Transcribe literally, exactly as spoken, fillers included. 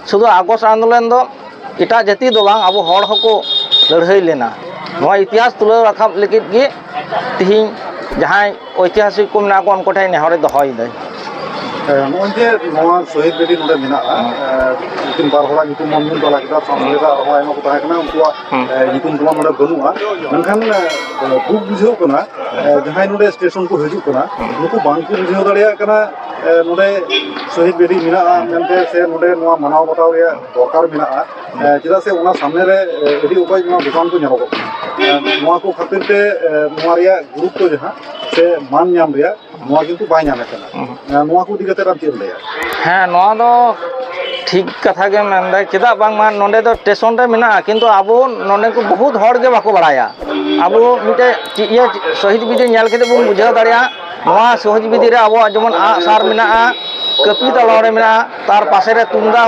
ᱥᱩᱫᱷᱩ ᱟᱜᱚᱥᱴ ᱟᱱᱫᱳᱞᱚᱱ ᱫᱚ ᱮᱴᱟᱜ ᱡᱟᱹᱛᱤ ᱫᱚ ᱵᱟᱝ, ᱟᱵᱚ ᱦᱚᱲ ᱦᱚᱸᱠᱚ ᱞᱟᱹᱲᱦᱟᱹᱭ ᱞᱮᱱᱟ᱾ ᱱᱚᱣᱟ ᱤᱛᱤᱦᱟᱥ ᱛᱩᱞᱟᱹᱣ ᱨᱟᱠᱟᱵ ᱞᱟᱹᱜᱤᱫ ᱜᱮ ᱛᱤᱦᱤᱧ ᱡᱟᱦᱟᱸᱭ ᱳᱭᱛᱤᱦᱟᱥᱤᱠ ᱠᱚ ᱢᱮᱱᱟᱜ ᱠᱚᱣᱟ, ᱩᱱᱠᱩ ᱴᱷᱮᱱ ᱱᱮᱦᱚᱨᱮ ᱫᱚᱦᱚᱭᱮᱫᱟᱹᱧ᱾ ᱦᱮᱸ, ᱱᱚᱜᱼᱚᱭ ᱡᱮ ᱱᱚᱣᱟ ᱥᱚᱦᱤᱫ ᱵᱮᱫᱤ ᱱᱚᱰᱮ ᱢᱮᱱᱟᱜᱼᱟ, ᱦᱮᱸ᱾ ᱮ, ᱩᱱᱠᱤᱱ ᱵᱟᱨ ᱦᱚᱲᱟᱜ ᱧᱩᱛᱩᱢ ᱵᱚᱱ ᱧᱩᱢ ᱛᱟᱞᱟ ᱠᱮᱫᱟ, ᱥᱟᱶ ᱥᱚᱸᱜᱮ ᱛᱮ ᱟᱨᱦᱚᱸ ᱟᱭᱢᱟ ᱠᱚ ᱛᱟᱦᱮᱸ ᱠᱟᱱᱟ, ᱩᱱᱠᱩᱣᱟᱜ, ᱦᱮᱸ᱾ ᱮ, ᱧᱩᱛᱩᱢ ᱠᱚᱢᱟ ᱱᱚᱰᱮ ᱵᱟᱹᱱᱩᱜᱼᱟ᱾ ᱢᱮᱱᱠᱷᱟᱱ, ᱮ, ᱫᱩᱠ ᱵᱩᱡᱷᱟᱹᱣ ᱠᱟᱱᱟ, ᱮ, ᱡᱟᱦᱟᱸᱭ ᱱᱚᱰᱮ ᱥᱴᱮᱥᱚᱱ ᱠᱚ ᱦᱤᱡᱩᱜ ᱠᱟᱱᱟ, ᱦᱮᱸ᱾ ᱱᱩᱠᱩ ᱵᱟᱝ ᱠᱚ ᱵᱩᱡᱷᱟᱹᱣ ᱫᱟᱲᱮᱭᱟᱜ ᱠᱟᱱᱟ, ᱮ, ᱱᱚᱰᱮ ᱥᱚᱦᱤᱫ ᱵᱮᱫᱤ ᱢᱮᱱᱟᱜᱼᱟ ᱢᱮᱱᱛᱮ, ᱥᱮ ᱱᱚᱰᱮ ᱱᱚᱣᱟ ᱢᱟᱱᱟᱣ ᱵᱟᱛᱟᱣ ᱨᱮᱭᱟᱜ ᱫᱚᱨᱠᱟᱨ ᱢᱮᱱᱟᱜᱼᱟ᱾ ᱮ, ᱪᱮᱫᱟᱜ ᱥᱮ ᱚᱱᱟ ᱥᱟᱢᱱᱮ ᱨᱮ, ᱮ, ᱟᱹᱰᱤ ᱚᱠᱚᱡ ᱱᱚᱣᱟ ᱫᱚᱠᱟᱱ ᱠᱚ ᱧᱮᱞᱚᱜᱚᱜ ᱠᱟᱱᱟ᱾ ᱮ, ᱱᱚᱣᱟ ᱠᱚ ᱠᱷᱟᱹᱛᱤᱨ ᱛᱮ, ᱮ, ᱱᱚᱣᱟ ᱨᱮᱭᱟᱜ ᱜᱩᱨᱩᱛᱛᱚ ᱡᱟᱦᱟᱸ ᱥᱮ ᱢᱟᱱ ᱧᱟᱢ ᱨᱮᱭᱟᱜ, ᱱᱚᱣᱟ ᱠᱤᱱᱛᱩ ᱵᱟᱭ ᱧᱟᱢᱮᱫ ᱠᱟᱱᱟ᱾ ᱦᱩᱸ᱾ ᱮ, ᱱᱚᱣᱟ ᱠᱚ ᱤᱫᱤ ᱠᱟᱛᱮ ᱟᱢ ᱪᱮᱫ ᱮᱢ ᱞᱟᱹᱭᱟ? ᱦᱮᱸ, ᱱᱚᱣᱟ ᱫᱚ ᱴᱷᱤᱠ ᱠᱟᱛᱷᱟ ᱜᱮᱢ ᱢᱮᱱᱫᱟ᱾ ᱪᱮᱫᱟᱜ ᱵᱟᱝᱢᱟ ᱱᱚᱰᱮ ᱫᱚ ᱥᱴᱮᱥᱚᱱ ᱨᱮ ᱢᱮᱱᱟᱜᱼᱟ, ᱠᱤᱱᱛᱩ ᱟᱵᱚ ᱱᱚᱰᱮ ᱠᱚ ᱵᱚᱦᱩᱛ ᱦᱚᱲ ᱜᱮ ᱵᱟᱠᱚ ᱵᱟᱲᱟᱭᱟ᱾ ᱟᱵᱚ ᱢᱤᱫᱴᱮᱡ ᱪᱮᱫ ᱤᱭᱟᱹ ᱥᱚᱦᱤᱫ ᱵᱮᱫᱤ ᱧᱮᱞ ᱠᱟᱛᱮ ᱵᱚᱱ ᱵᱩᱡᱷᱟᱹᱣ ᱫᱟᱲᱮᱭᱟᱜᱼᱟ, ᱱᱚᱣᱟ ᱥᱚᱦᱤᱫ ᱵᱮᱫᱤ ᱨᱮ ᱟᱵᱚᱣᱟᱜ ᱡᱮᱢᱚᱱ ᱟᱜ ᱥᱟᱨ ᱢᱮᱱᱟᱜᱼᱟ, ᱠᱟᱹᱯᱤ ᱛᱟᱞᱟ ᱨᱮ ᱢᱮᱱᱟᱜᱼᱟ, ᱛᱟᱨ ᱯᱟᱥᱮ ᱨᱮ ᱛᱩᱢᱫᱟᱜ